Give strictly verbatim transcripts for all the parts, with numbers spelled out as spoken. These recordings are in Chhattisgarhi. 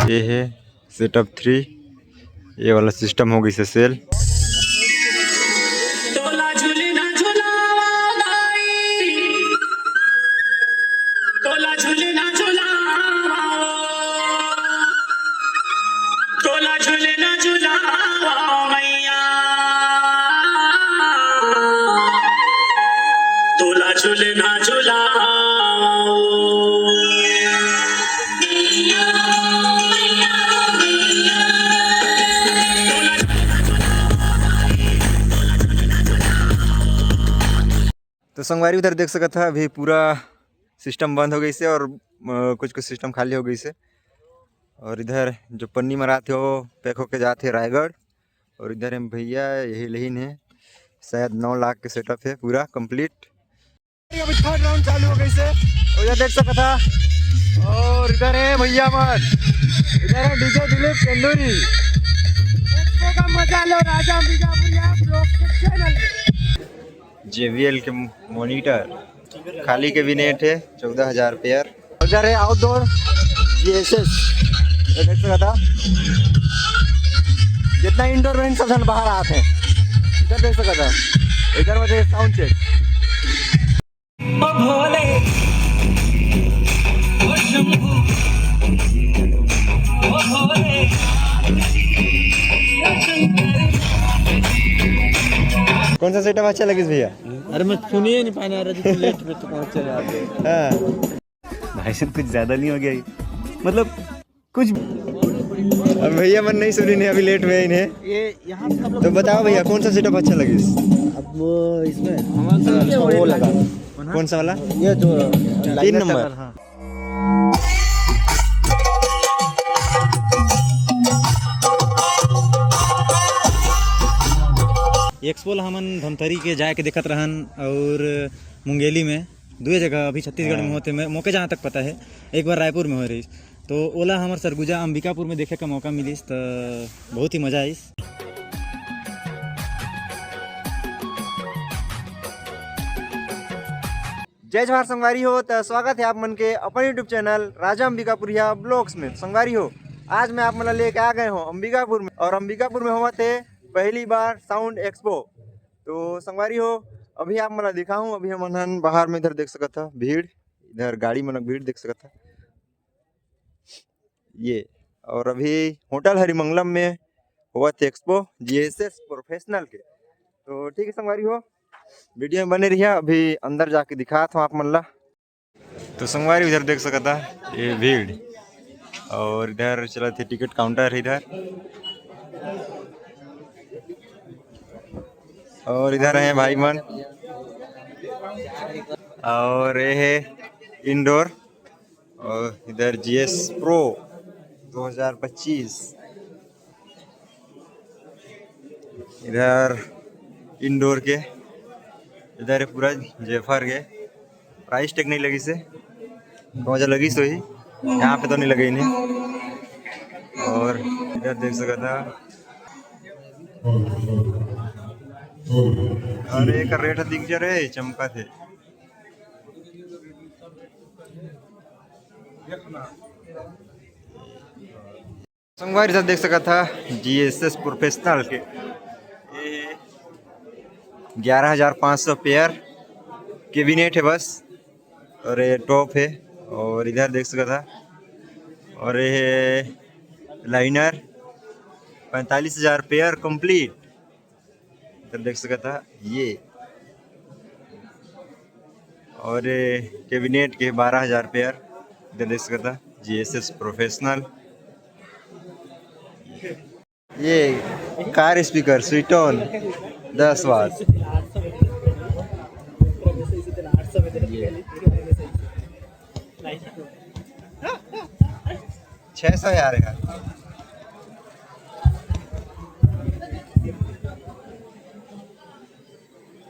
ये है सेटअप थ्री, ये वाला सिस्टम हो गई से सेल। तोला झुलना झुलावा भाई, तोला झुलना झुलावा, तोला झुलना झुलावा मैया, तोला झुलना झुलावा। तो संगवारी उधर देख सकत हा, अभी पूरा सिस्टम बंद हो गई से और अ, कुछ कुछ सिस्टम खाली हो गई से। और इधर जो पन्नी मरात हे, वो पैक होके जात हे रायगढ़। और इधर हे भैया, यही लेहिन हे, शायद नौ लाख के सेटअप हे पूरा कंप्लीट। अभी थर्ड राउंड चालू हो गई से, और इधर देख सकत हा, और इधर हे भैया मन, इधर हे डीजे दिलीप तंदूरी। एक्सपो का मजा लो राजा अंबिकापुर ब्लॉग्स के चैनल पे। जेबीएल के मॉनिटर, खाली कैबिनेट हे, चौदह हजार पेयर। इधर हे आउटडोर जीएसएस, ये देख सकत हा, जितना इंडोर में सब झन बाहर आत हे। इधर देख सकत हा, इधर वजह साउंड चेक। कौन सा सेटअप अच्छा लगिस भैया? अरे मैं सुनिए नहीं पाने आ रहा, जितने लेट में तो पहुंच चले आते हैं। हाँ। भाई साहब, कुछ ज्यादा नहीं हो गया ये? मतलब कुछ अब भैया मन नहीं सुनी नहीं, अभी लेट में इन्हें। ये यहाँ पे हम लोग तो बताओ भैया, कौन सा सेटअप अच्छा लगिस? अब वो इसमें हमारा तो अच्छा वो लगा। कौन सा वाला? ये जो तीन नंबर। हाँ। एक्सपो ला हमन धमतरी के जाए के देखत रहन और मुंगेली में दुए जगह अभी छत्तीसगढ़ में हाँ। होते, मैं, मोके जहाँ तक पता है, एक बार रायपुर में हो रही, तो ओला हमर सरगुजा अंबिकापुर में देखे का मौका मिलिस, तो बहुत ही मजा आइस। जय जोहार संगवारी हो, त स्वागत है आप मन के अपन YouTube चैनल राजा अंबिकापुरिया ब्लॉग्स में। संगवारी हो, आज मैं आप मन ला लेके आ गए हूँ अंबिकापुर में, और अंबिकापुर में होवत हे पहली बार साउंड एक्सपो। तो संगवारी हो, अभी आप मन ला दिखाहूँ, अभी हमन हन बाहर में, इधर देख सकत हा भीड़, इधर गाड़ी मन भीड़ देख सकत हा ये। और अभी होटल हरिमंगलम में होवत हे एक्सपो जीएसएस प्रोफेशनल के। तो ठीक है संगवारी हो, वीडियो में बने रहिया, अभी अंदर जाके दिखात हूँ आप मन ला। तो संगवारी उधर देख सकत हा ये भीड़, और इधर चलत हे टिकट काउंटर इधर, और इधर हे भाई मन, और ये हे इंडोर, और इधर जीएस प्रो दो हज़ार पच्चीस, इधर इंडोर के, इधर पूरा जेफर के। प्राइस टैग नहीं लगिस हे, बहुत लगिस होही, यहाँ पे तो नहीं लगे इन्हें। और इधर देख सकत हा, अरे एक रेट दिख जा रहे, चमका थे। संगवारी साहब देख सकत हा जीएसएस प्रोफेशनल के, ये ग्यारह हज़ार पाँच सौ पेयर कैबिनेट हे बस, और ये टॉप हे। और इधर देख सकत हा, और ये लाइनर पैंतालीस हज़ार पेयर कंप्लीट। इधर देख सकत हा ये, और ये कैबिनेट के बारह हज़ार पेयर। इधर देख सकत हा जीएसएस प्रोफेशनल। ये कार स्पीकर स्वीटोन दस वाट। छः सौ यार यार।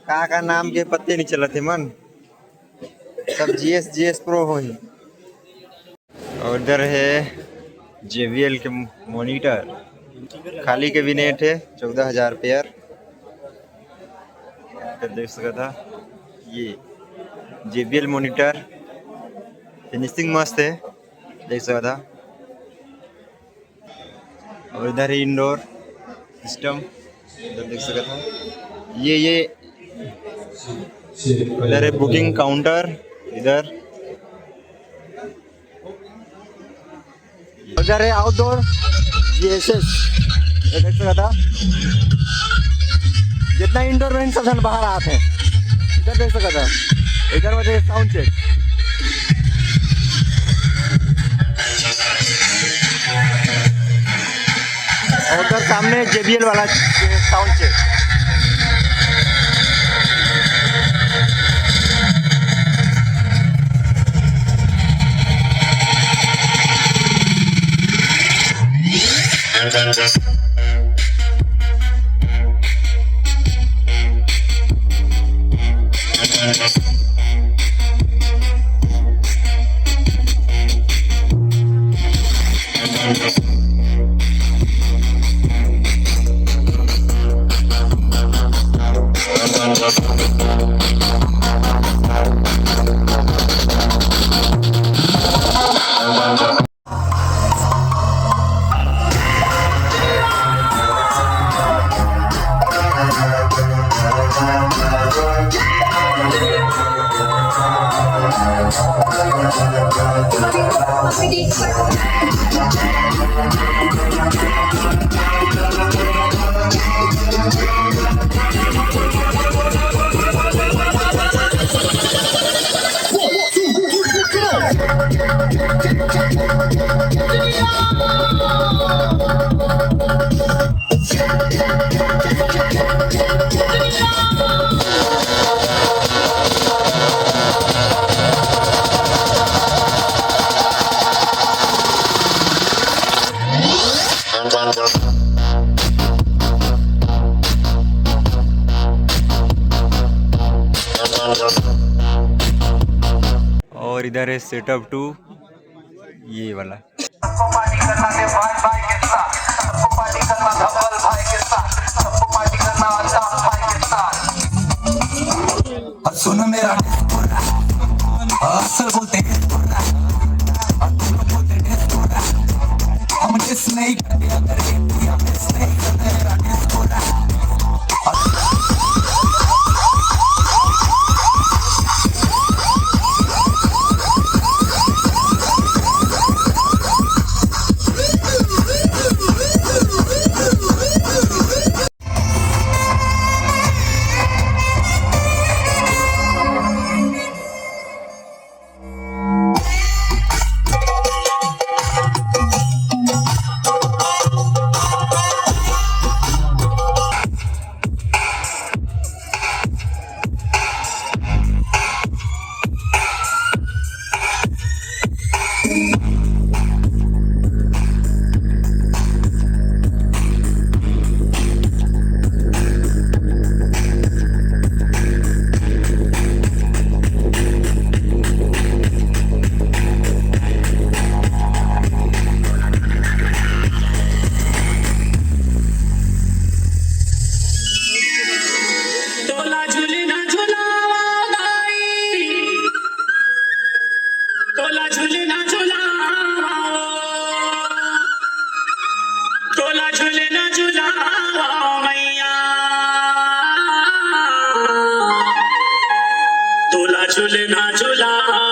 का का नाम के पत्ते नहीं चलत हे मन, सब जीएस जीएस प्रो होही। और इधर हे जेबीएल के मॉनिटर, खाली कैबिनेट हे, चौदह हज़ार पेयर। इधर देख सकत हा ये जेबीएल मॉनिटर, फिनिशिंग मस्त हे, देख सकत हा। और इधर है इंडोर सिस्टम, इधर देख सकत हो। ये ये इधर है बुकिंग काउंटर, इधर उधर है आउटडोर जीएसएस, ये देख सकत हो। जितना इंडोर में सब झन बाहर आत हे, इधर देख सकत हो। इधर में साउंड चेक। और उधर सामने जेबीएल वाला साउंड चेक। और इधर है सेटअप टू, ये वाला। सबको पार्टी करना है भाई भाई के साथ, सबको पार्टी करना धवल भाई के साथ, सबको पार्टी करना अल्ताफ भाई के साथ। और सुनो मेरा डिस्को रैप, असल बोलते हैं डिस्को रैप, और तुम लोग बोलते हैं डिस्को रैप। हम डिस नहीं करते, अगर ये पूरा मिस नहीं करते मेरा डिस्को रैप। तोला झुलना झुलावा बाई, तोला झुलना झुलावा, तोला झुलना झुलावा मैया, तोला झुलना झुलावा।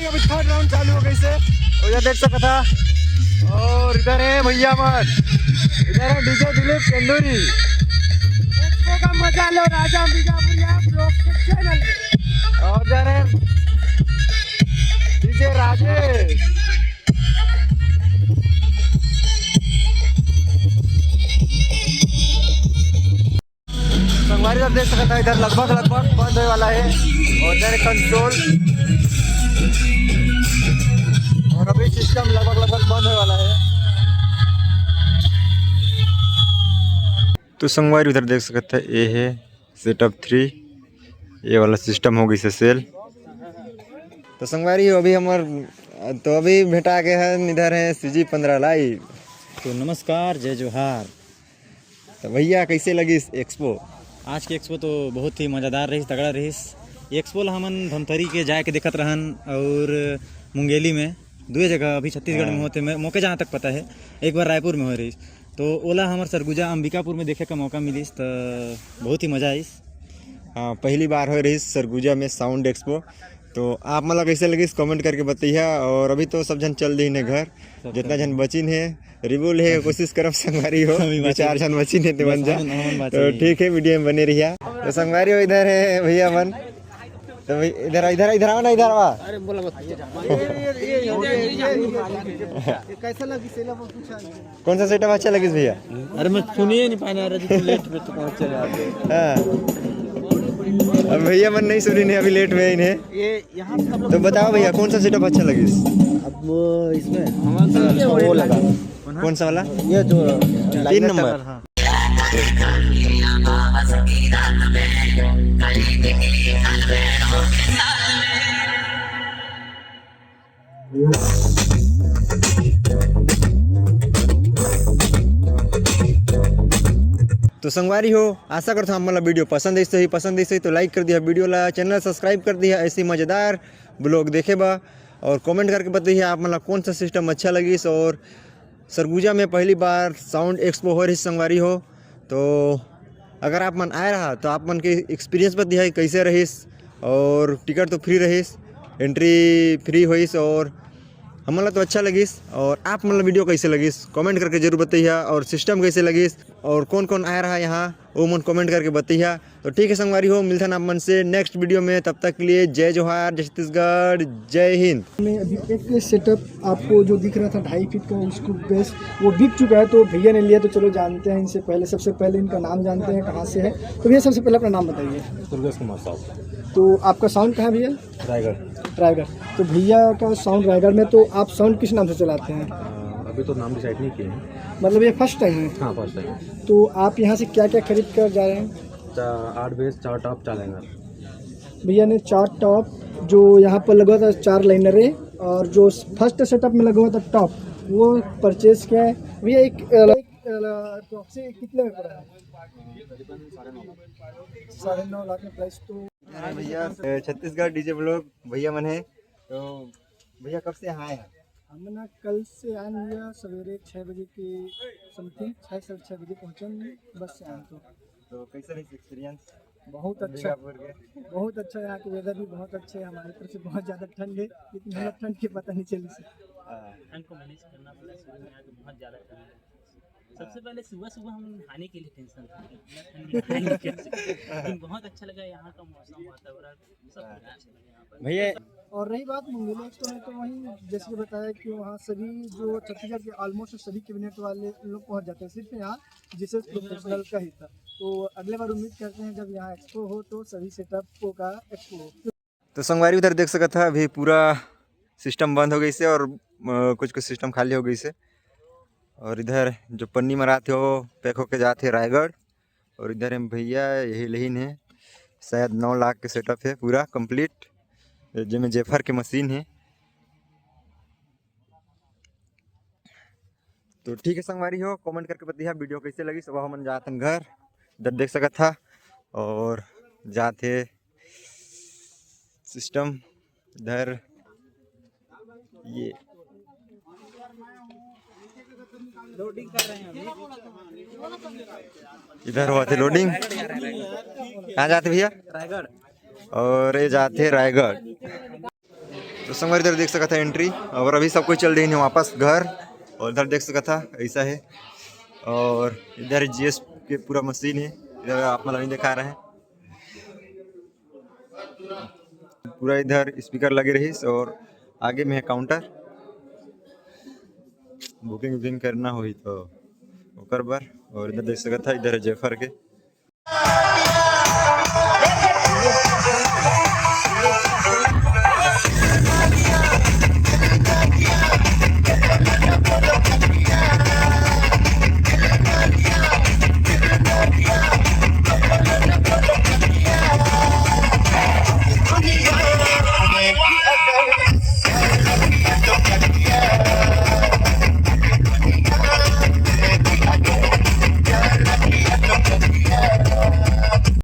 अभी थर्ड राउंड चालू हो गई से, उधर देख सकता था। और इधर है भैया मन, इधर है डीजे दिलीप केंदूरी। एक्सपो का मजा लो राजा अंबिकापुरिया ब्लॉग के चैनल पे। और इधर है डीजे राजेश। संगवारी, आप देख सकता है, इधर लगभग लगभग बंद होने वाला है। और इधर कंसोल, और अभी सिस्टम लगभग लगभग बंद होने वाला है। तो संगवारी, उधर देख सकता है, ये है सेटअप थ्री, ये वाला सिस्टम हो गई से सेल। तो संगवारी हो, अभी हमार, तो अभी भेटा के है, इधर है सीजी पंद्रह लाइव। तो नमस्कार, जय जोहार। तो भैया, कैसे लगिस एक्सपो? आज के एक्सपो तो बहुत ही मज़ेदार रहिस, तगड़ा रहिस। एक्सपो ला हमन धमतरी के जाए के देखत रहन और मुंगेली में, दुए जगह अभी छत्तीसगढ़ में हाँ। होते, मैं, मोके जहाँ तक पता है, एक बार रायपुर में हो रहिस, तो ओला हमर सरगुजा अंबिकापुर में देखे का मौका मिलिस, तो बहुत ही मज़ा आइस। हाँ, पहली बार हो रहिस सरगुजा में साउंड एक्सपो। तो आप मन ला कैसे लगिस, कमेंट करके बतैया। और अभी तो सब झन चल दीन हे घर, सब जितना चल झन बचिन हे, रिबुल हे, कोशिश करब संगवारी हो, हम ही दो बाँचे। चार झन बचिन हे, ते बस मन जा। हम, हम बाँचे तो ही। ठीक है, वीडियो में बने रहिया। तो संगवारी हो, इधर है भैया मन, तो भाई, इधर, इधर, इधर आओ ना, इधर आओ। अरे बोला मत। कैसा लगी सेला पर पूछा? कौन सा सेटअप अच्छा लगिस भैया? अरे मैं सुनिए नहीं पाना रहा, लेट में तो पहुंच चले आप। हाँ, अब भैया मन नहीं सुनी नहीं, अभी लेट में इन्हें। ये यहाँ से हम लोग तो बताओ भैया, कौन सा सेटअप अच्छा लगिस? अब वो इसमें हमारा वो लगा। कौन सा वाला? ये जो तीन नंबर। हाँ। तो संगवारी हो, आशा करथों आप मन ला वीडियो पसंद आइस होही। पसंद आइस होही तो लाइक कर दिया, वीडियो ला, चैनल सब्सक्राइब कर दिया ऐसे मज़ेदार ब्लॉग देखे बा। और कमेंट करके बताइए आप मन ला कौन सा सिस्टम अच्छा लगिस और सरगुजा में पहली बार साउंड एक्सपो हो रही संगवारी हो। तो अगर आप मन आए रहा तो आप मन के एक्सपीरियंस बताइए कैसे रहिस। और टिकट तो फ्री रहिस, एंट्री फ्री होइस और हमन ला तो अच्छा लगिस। और आप मन ला वीडियो कैसे लगिस, कमेंट करके जरूर बताइए। और सिस्टम कैसे लगिस और कौन कौन आए रहा यहाँ, वो मन कमेंट करके बताइए। तो ठीक है संगवारी हो, मिलथन आप मन से नेक्स्ट वीडियो में। तब तक के लिए जय जोहार, जय छत्तीसगढ़, जय हिंद। मैं अभी एक सेटअप आपको जो दिख रहा था ढाई फीट का, उसको बेस वो बिक चुका है, तो भैया ने लिया। तो चलो जानते हैं इनसे पहले, सबसे पहले इनका नाम जानते हैं, कहाँ से है। तो भैया, सबसे पहले अपना नाम बताइए। दुर्गेश कुमार साहू। तो आपका साउंड कहाँ है भैया? रायगढ़। रायगढ़। तो भैया का साउंड रायगढ़ में, तो आप साउंड किस नाम से चलाते हैं? अ, अभी तो नाम डिसाइड नहीं किए हैं। मतलब ये फर्स्ट टाइम है? हाँ, फर्स्ट टाइम। तो आप यहाँ से क्या क्या खरीद कर जा रहे हैं? चा-, आठ बेस, चार टॉप, चार लाइनर। भैया ने चार टॉप, जो यहाँ पर लगा हुआ था चार लाइनर है, और जो फर्स्ट सेटअप में लगा हुआ था टॉप, वो परचेज किया है। भैया एक, अ, एक, अ, अप्रोक्सी कितने में पड़ा है? साढ़े नौ लाख में प्राइस तो अरे भैया, अ, छत्तीसगढ़ डीजे ब्लॉग भैया मन है। तो भैया, कब से यहाँ आए हैं? हम ना कल से आए हैं भैया, सवेरे छः बजे के समथिंग, छः, साढ़े छः बजे पहुँचे हैं बस से आए हैं। तो तो कैसे रही एक्सपीरियंस बहुत अच्छा। अंबिकापुर के? बहुत अच्छा, यहाँ के वेदर भी बहुत अच्छे हैं। हमारे तरफ से बहुत ज़्यादा ठंड है, लेकिन हमें हाँ। ठंड की पता नहीं चली सर। हाँ। ठंड को मैनेज करना पड़ा, शुरू में आके बहुत ज़्यादा ठंड है। सबसे पहले सुबह सुबह हम नहाने के लिए टेंशन था कि इतना ठंड में नहाएंगे कैसे। लेकिन बहुत अच्छा लगा यहाँ का मौसम, वातावरण, सब कुछ अच्छा लगा यहाँ पर। भैया, और रही बात मुंगेली एक्सपो में, तो वहीं जैसे कि बताया कि वहाँ सभी जो छत्तीसगढ़ के ऑलमोस्ट सभी कैबिनेट वाले लोग पहुँच जाते हैं, सिर्फ यहाँ जीसस प्रोफेशनल का ही था। तो अगले बार उम्मीद करते हैं जब यहाँ एक्सपो हो तो सभी सेटअप का एक्सपो हो। तो संगवारी उधर देख सकत हा, अभी पूरा सिस्टम बंद हो गई से और अ, कुछ कुछ सिस्टम खाली हो गई से। और इधर जो पन्नी मरात हे, वो पैक होके जात हे रायगढ़। और इधर हे भैया, यही लेहिन हे, शायद नौ लाख के सेटअप हे पूरा कंप्लीट, जेमे जेफर के मशीन हे। तो ठीक है संगवारी हो, कमेंट करके बतिहा वीडियो कैसे लगी। सब हमन जात हन घर, इधर देख सकत हा, और जात हे सिस्टम इधर, ये लोडिंग कर रहे हैं अभी। इधर होवत हे लोडिंग। कहाँ जात हे भैया? रायगढ़। और ये जात हे रायगढ़। तो संगवारी इधर देख सकत हा एंट्री, और अभी सब कोई चल देहिन हे वापस घर। और इधर देख सकत हा, ऐसा है। और इधर जीएस के पूरा मशीन है, इधर आप मन ला नहीं दिखा रहे हैं। पूरा इधर स्पीकर लगे रहिस और आगे में है काउंटर, बुकिंग वुकिंग करना होही तो ओकर बर। और इधर देख सकत हा, इधर है जेफर के।